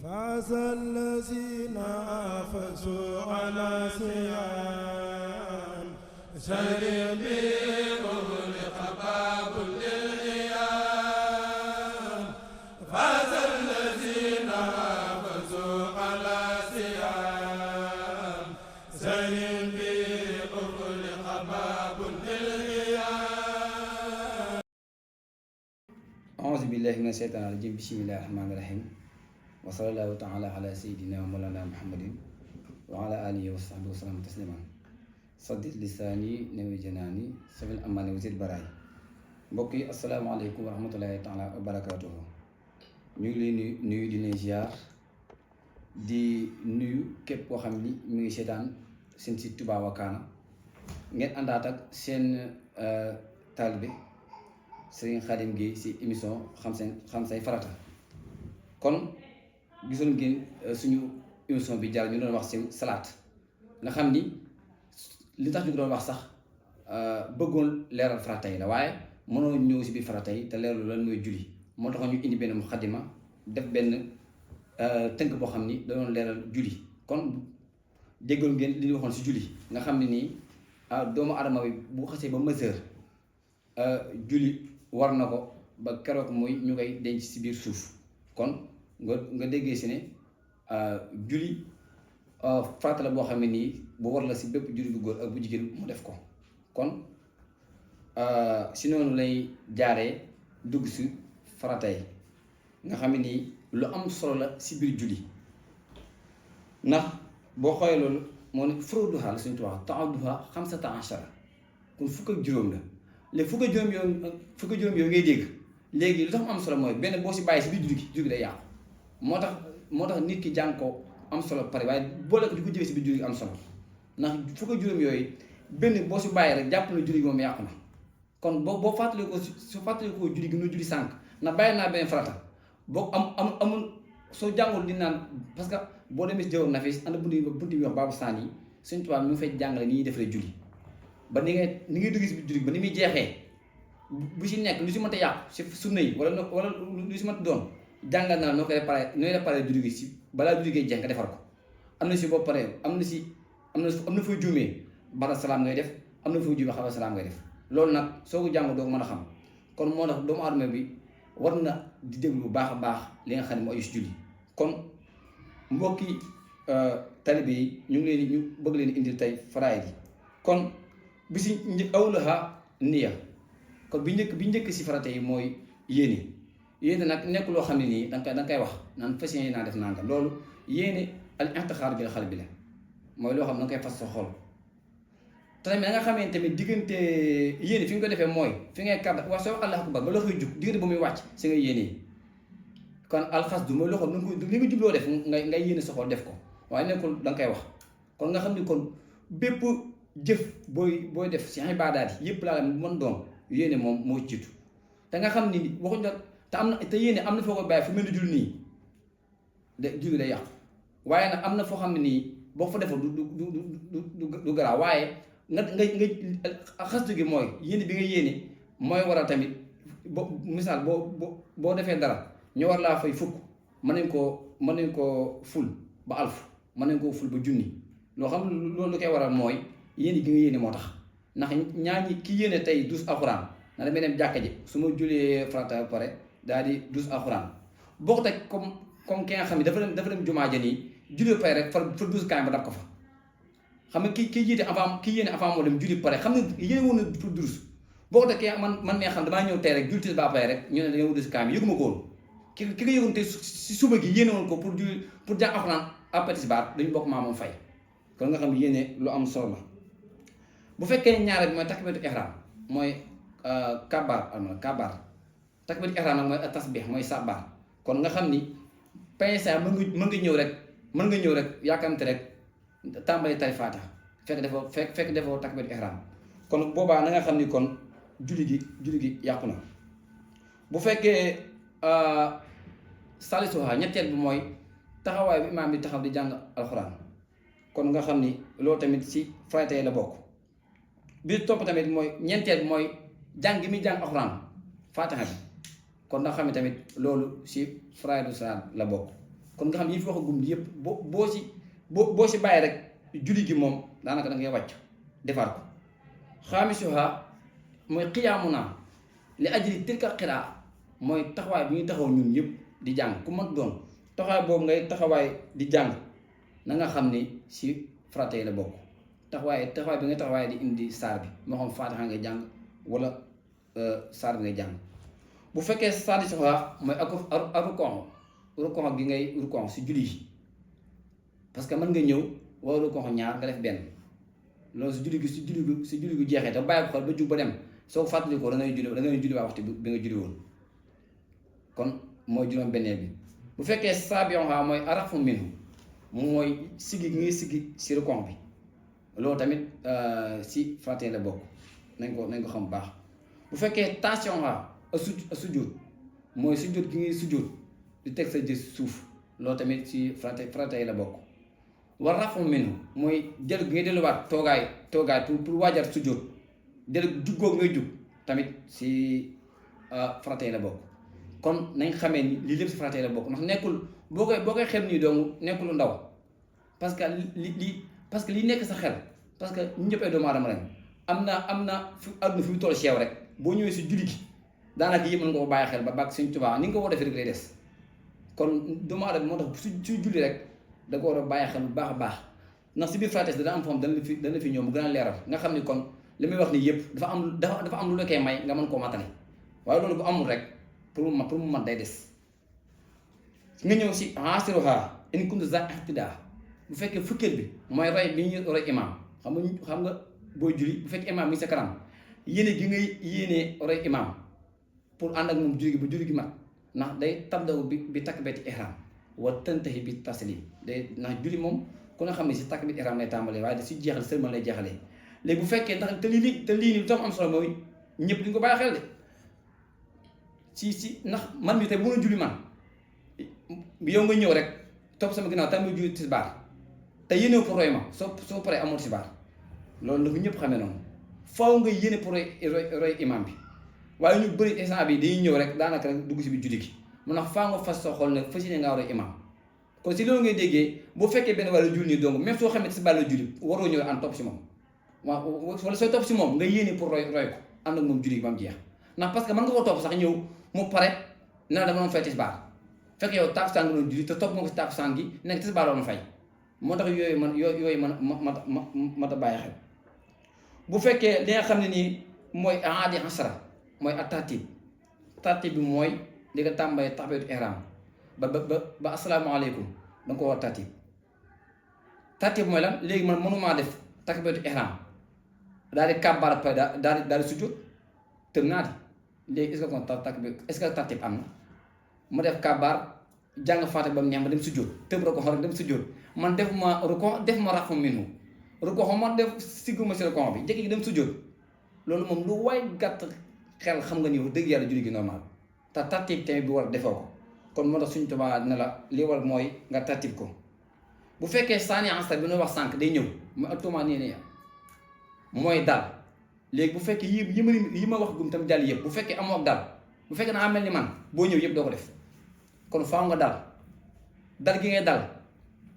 فاز الذين فازوا على سيان سري بكل خباب للإيام فاز الذين فازوا على سيان سري بكل خباب للإيام. أعوذ بالله من الشيطان الرجيم. بسم الله الرحمن الرحيم. وصلى الله تعالى على سيدنا مولانا محمد وعلى آله وصحبه وسلم تسليما. صدق لساني نوي جناني سبيل أمان وزيد براي. mbokk yi asalaamaaleykum wa rahmatulahi taala wa barakaatuhu. ñu ngi leen di nuyu di leen ziar di nuyu képp koo xam ni mu ngi seetaan seen site Touba Wakana ngeen àndaat ak seen taalibe Serigne Khadim Gueye si émission xam say farata. kon gisoon ngeen suñu émission bi jàll ñu doon wax ci salaat nga xam ni li tax ñu doon wax sax bëggoon leeral farata yi la waaye mënoo ñëw si biir farata yi te leerlu lan mooy julli moo taxoon ñu indi benn muxaddima def benn tënk boo xam ni da doon leeral julli. kon déggoon ngeen li ñu waxoon si julli nga xam ne nii doomu adama bi bu xasee ba mesure julli war na ko ba keroog muy ñu koy denc si biir suuf. kon nga déggee si ne julli farata la boo xam ne nii bu war la si bépp julli bu góor ak bu jigéen mu def ko. kon si noonu lay jaaree dugg si farata yi nga xam ne nii lu am solo la si biir julli ndax boo xoolee loolu moo ne furuuduhaa la suñu tubaab ta'adduhaa xamsata ashara kon fukk ak juróom la léegi fukk ak juróom yooyu ngay dégg. léegi lu tax mu am solo mooy benn boo si bàyyi si biir julli gi day yàqu moo tax nit ki jàng ko am solo pare waaye boole ko di ko jëlee si biir julli gi am solo ndax fukk ak juróom yooyu benn boo si bàyyi rek jàpp na julli gi moom yàqu na. kon boo fàttalikoo su fàttalikoo julli gi noo julli sànq na bàyyi naa benn farata boo amul soo jàngul di naan parce que boo demee si jëwoon nafis ànd buntu bi wax baabu saan yi suñu tubaab mi ngi fay jàngale ni ñuy defaree julli ba ni ngay dugg si biir julli ba ni muy jeexee. bu si nekk lu si mënta yàqu si sunna yi wala lu si mënta doon jàngal naa noo koy réparé julli gi si balaa julli gi jeex nga defar ko. am na si boo paree am na fooy juumee bala salaam ngay def am na fooy juumee xabal salaam ngay def loolu nag soo ko jàng doo ko mën a xam. kon moo tax doomu aadama bi war na di déglu bu baax a baax li nga xam ne moo aju si julli. kon mbokki talibe yi ñu bëgg leen indil tey faraay yi. kon bi si awlaha niya. kon bi njëkk si farata yi mooy yéene nag nekk loo xam ne nii danga koy wax naan fas yéene naa def nangam loolu yéene al i'tiqaad bil qalbi la mooy loo xam ne danga koy fas sa xol. te tamit da nga xamee tamit diggante yéene fi nga ko defee mooy fi ngay kàdda wax soo Allahu akbar ba loo koy jug diggante ba muy wàcc si nga yéene. kon alxasdu mooy loo xam ne li nga jubloo def ngay yéene sa xol def ko waaye nekkul danga koy wax. kon nga xam ni kon bépp jëf booy def si ibaadaat yi yëpp laa la mën doon. yéene moom moo jiitu te nga xam ni waxuñ la te yéene am na foo ko bàyyi fu mel ni julli nii de julli day yàqu waaye nag am na foo xam ne nii boo fa defal du garaaw waaye nga xasdu gi mooy yéene bi nga yéene mooy waral tamit misaal boo defee dara ñu war laa fay fukk mën nañ koo ful ba alf mën nañ koo ful ba junni loo xam loolu lu koy waral mooy yéene gi nga yéene moo tax. ndax ñi ki yéene tey dus alxuraan na damay dem jàkka ji su ma julee farata ba pare daal di dus alxuraan boo ko teg comme ki nga xam ne dafa dem jumaa ja nii julee pare rek fa dus kaay ba dab ko fa. xam nga ki jiite avant ki yéene avant moo dem juli pare xam ne yéene woon na pour dus boo ko teg ki man nee xam damaa ñëw tey rek julti ba pare rek ñu ne da nga wut si kaay bi yëguma ko woon ki nga yëgoon tey si suba gi yéene woon ko pour jàng alxuraan après tisbaar dañu bokk maa moom fay kon nga xam ne yéene lu am solo la. bu fekkee ñaare bi mooy takbiratu ihram mooy kabar takbiratu ihram nag mooy tasbih mooy sabar. kon nga xam ni pensa mën nga ñëw rek yàkkamte rek tàmbali tari faatiha fekk defoo takbiratu ihram kon boobaa na nga xam ni kon julli gi yàqu na. bu fekkee salisuha ñetteel bi mooy taxawaay bi imaam bi taxaw di jàng alxuraan kon nga xam ni loolu tamit si farata yi la bokk. bi topp tamit mooy ñeenteel bi mooy jàng gi muy jàng alxuraan faatiha bi kon nga xam ne tamit loolu si faraidu salaat la bokk. kon nga xam yi fi wax gum yëpp boo si bàyyi rek julli gi moom daanaka da ngay wàcc defar ko xaamisuha mooy xiyaamu naa li ajli tilka xiraa mooy taxawaay bi ñuy taxaw ñun yëpp di jàng ku mag doon taxawaay boobu ngay taxawaay di jàng na nga xam ni si farata yi la bokk taxawaay bi nga taxawaay di indi saar bi moo xam faatixa ngay jàng wala saar bi ngay jàng bu fekkee saadi soxla mooy ak rukoon gi ngay rukoon si julli yi parce que mën nga ñëw wala rukoon ñaar nga def benn loolu si julli gu jeexee te bàyyi ko xel ba jug ba dem soo ko fàttalikoo da ngay julli waa waxtu bi nga julli woon kon mooy juróom benneel bi bu fekkee saabion xaa mooy arafu minhu mooy siggi gi ngay siggi si rukoon bi loolu tamit si farata la bokk nañ ko xam baax bu fekkee tension xaa a sujjóot mooy sujjóot gi ngay sujjóot di teg sa jë suuf loolu tamit si farata yi la bokk war rafu minhu mooy dellu gi ngay delluwaat toogaay pour waajal sujjóot dellu juggoo ngay jug tamit si farata yi la bokk kon nañ xamee ni lii lépp si farata yi la bokk ndax nekkul boo koy xel nii doomu nekkul lu ndaw parce que li nekk sa xel parce que ñu ñëpp ay doomu aadama lañ am na fi àdduna fi mu toll si yow rek boo ñëwee si julli gi daanaka yëpp mën nga ko bàyyi xel ba bàgg Sëñ Tuubaa ni nga ko war a defee rek lay des kon doomu aadama moo tax su julli rek da ko war a bàyyi xel bu baax a baax ndax si biir frates dana am foo xam dana fi ñëw mu gën a leeral nga xam ni kon li muy wax nii yëpp dafa am lu la koy may nga mën koo matale waaye loolu bu amul rek pour mu mat day des nga ñëw si asiruha in kuntu za ihtida bu fekkee fukkeel bi mooy roy bi ñuy roy imam xam nga booy julli bu fekkee imam mi sa kanam yéene gi ngay yéenee roy imam pour ànd ak moom julli gi ba julli gi mat ndax day tabdaw bi takbirati ihram wa tantahi bi taslim day ndax julli moom ku nga xam ne si takbirati ihram lay tàmbalee waaye da si jeexal sëlmal lay jeexalee léegi bu fekkee ndax te lii nii tam am solo mooy ñëpp duñ ko bàyyi xel de si ndax man mi tey bu ma julli man yow nga ñëw rek topp sama ginnaaw tam muy julli tisbaar te yéene pour roy ma soo paree amoon tisbaar loolu la ko ñëpp xamee noonu faaw nga yéene pour roy imam bi waaye ñu bëri instant bi dañuy ñëw rek daanaka rek dugg si biir julli gi mun na faa nga fas sa xol ne fas yéene ngaa roy imam kon si loolu ngay déggee boo fekkee benn wàllu julli nii donc même soo xamee tisbaar la julli waroo ñëw ànd topp si moom waaw wala sooy topp si moom nga yéene pour roy ko ànd ak moom julli gi ba mu jeex ndax parce que mën nga ko topp sax ñëw mu pare na dama doon fay tisbaar fekk yow takkusaan nga doon julli te topp nga ko si takkusaan gi nekk tisbaar la doon fay moo tax yooyu man a bàyyi xel bu fekkee li nga xam ne nii mooy aadi asara mooy ak tartib bi mooy li nga tàmbalee takbiratul ihram ba asalaamaaleykum da nga ko war tartib mooy lan léegi man mënumaa def takbiratul ihram daal di kàbbaar pare daal di sujjóot tëb naa di léegi est-ce que kon tartib am na ma def kàbbaar jàng faatiha ba mu neex ma dem sujjóot tëb rek ko rek dem sujjóot man defuma rukon defuma rafu minhu rukon ma def sigguma si rukon bi jékki gi dem sujjóot loolu moom lu waay gàtt xel xam nga ni wax dëgg yàlla julli gi normal te tartib tamit bi war a defoo ko kon moo tax suñu Tuubaa ne la li war mooy nga tartib ko bu fekkee saani ansar bi ñu wax sànq day ñëw mu actuellement nii mooy dal léegi bu fekkee yi ma wax gum tam jàll yëpp bu fekkee amoo ak dal bu fekkee naa mel ni man boo ñëw yëpp doo ko def kon faaw nga dal gi ngay dal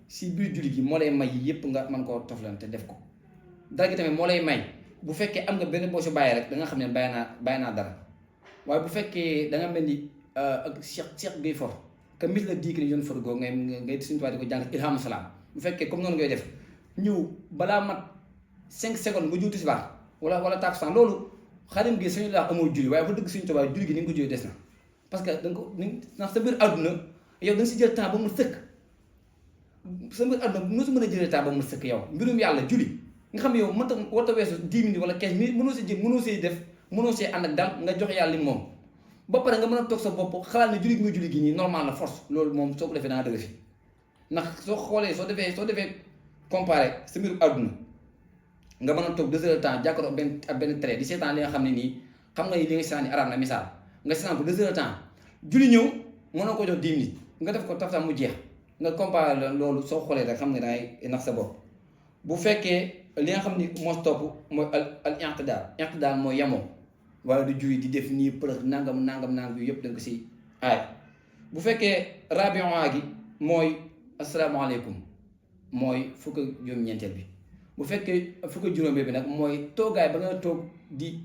si biir julli gi moo lay may yëpp nga mën koo toflante def ko dal gi tamit moo lay may bu fekkee am nga benn boo si bàyyi rek da nga xam ne bàyyi naa dara waaye bu fekkee da nga mel ni ak Cheikh Gueye for que mis la diik ni yoon forgo ngay suñu tubaab di ko jàng ilhamu salaam bu fekkee comme noonu ngay def ñëw balaa mat 5 secondes nga jiw tisbaar wala takkusaan loolu xarim gi suñu laa amoo julli waaye fa dëgg suñu tubaab julli gi ni nga ko jiwee des na parce que da nga ko ndax sa biir àdduna yow da nga si jël temps ba mu sëkk sa biir àdduna noo si mën a jëlee temps ba mu sëkk yow mbirum yàlla julli nga xam ne yow mënta warta weesu 10 minutes wala 15 minutes mënoo see ànd ak dal nga jox yàlla li moom ba pare nga mën a toog sa bopp xalaat ne julli gi nga julli gi nii normal la force loolu moom soo ko defee da nga dëgg fi ndax soo xoolee soo defee comparé sa mbirum àdduna nga mën a toog 2 heures de temps jàkkaaroo ak benn trait di seetaan li nga xam ne nii xam nga li nga seetaan ni arab na misaal nga seetaan ko 2 heures de temps julli ñëw mënoo ko jox 10 minutes nga def ko tafta mu jeex nga comparé la loolu soo xoolee rek xam nga dangay nax sa bopp bu fekkee li nga xam ni moo topp mooy al inqidaal mooy yamoo waaye du juy di def nii përëx nangam yu yëpp da nga ko si aay bu fekkee rabion gi mooy asalaamaaleykum mooy fukk ak juróom-ñeenteel bi bu fekkee fukk ak juróomeel bi nag mooy toogaay ba nga toog di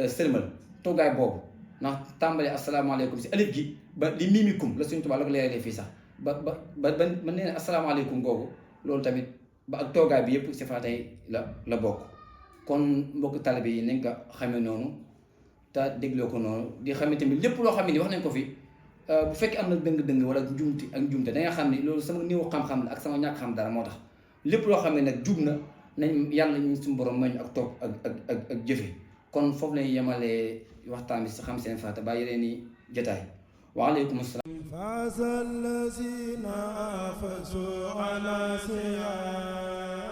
sëlmal toogaay boobu ndax tàmbalee asalaamaaleykum si alif gi ba li miimikum la suñu tubaab la ko leeralee fii sax ba nee na asalaamaaleykum googu loolu tamit ba ak toogaay bi yëpp si faratay la bokk. kon mbokk taalibe yi nañ ko xamee noonu te dégloo ko noonu di xamee tamit lépp loo xam ne wax nañ ko fi bu fekkee am na dëng-dëng wala njuumte da nga xam ni loolu sama néew xam-xam la ak sama ñàkk xam dara moo tax lépp loo xam ne nag jub na nañ yàlla ñu suñu borom may ñu ak topp ak jëfe kon foofu lañuy yemalee waxtaan bi si xam seen farata ba yeneen i jotaay waaleykum salaam fasallazina fasu ala siyan